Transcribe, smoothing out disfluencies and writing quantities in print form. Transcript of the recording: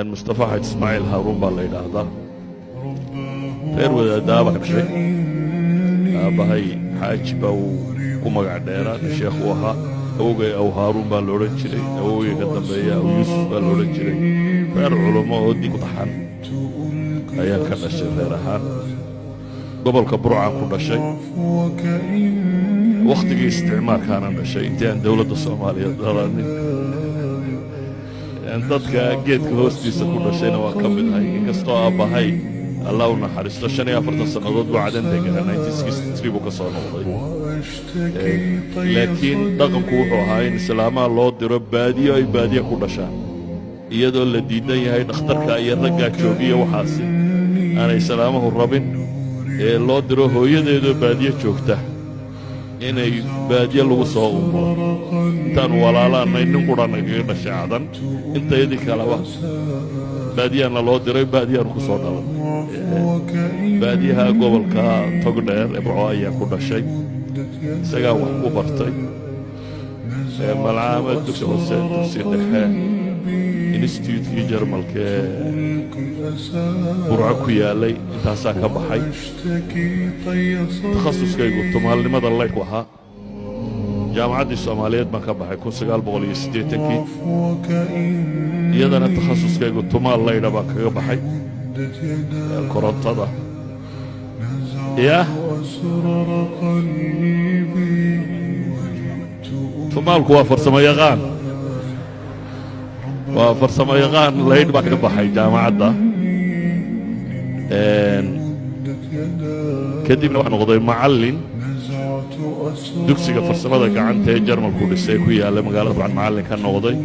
Mustafa Xaaj Ismaaciil Haaruun baa la yidhaahdaa. Reer wadaaddaa baa ka dhashay. Aabbahay Xaaji baa uu ku magac dheeraa, nin sheekh u ahaa. Awogay Aw Haaruun baa la odhan jiray, awogay ka dambeeya Aw Yuusuf baa la odhan jiray. Reer culummo oo diin ku taxan ayaan ka dhashay. Reer ahaan gobolka Burcaan ku dhashay, wakhtigii isticmaarkaanan dhashay, intii aan dowladda Soomaaliya dhalanin. Dadka geedka hoostiisa ku dhashayna waa ka mid ahay, inkastoo aabbahay, Allah u naxariisto, 45 sannadood buu Cadan deganaa, 1963 buu ka soo noqday. Laakiin dhaqanku wuxuu ahaa in islaamaha loo diro baadiyo, ay baadiye ku dhashaan, iyadoo la diidan yahay dhakhtarka iyo raggaa joogiya. Waxaasi aanay islaamahu rabin ee loo diro hooyadeedoo baadiye joogta inay baadiye lagu soo umulo. Intaanu walaalaannay nin qura nagaga dhashay Cadan, intayadii kaleba baadiyaana loo diray, baadiyaanu ku soo dhalanay. Baadiyaha gobolka Togdheer ee Burco ayaan ku dhashay. Isagaa wax ku bartay malcaamad, dugsi hoose, dugsi dhexe, institutekii Jarmalka ee Burco ku yaalay, intaasaa ka baxay. Takhasuskaygu tumaalnimada laydhku ahaa. Jaamacaddii Soomaaliyeed baan ka baxay 1980-kii, iyadana takhasuskaygu tumaal laydha baan kaga baxay, korontada. Yah, tumaalku waa farsamo yaqaan, waa farsamo yaqaan. Laydh baan kaga baxay jaamacadda. Kadibna waxaa noqday macallin dugsiga farsamada gacanta ee Jarmalku dhisay ku yaalla magaalada Burcan, macallin ka noqday.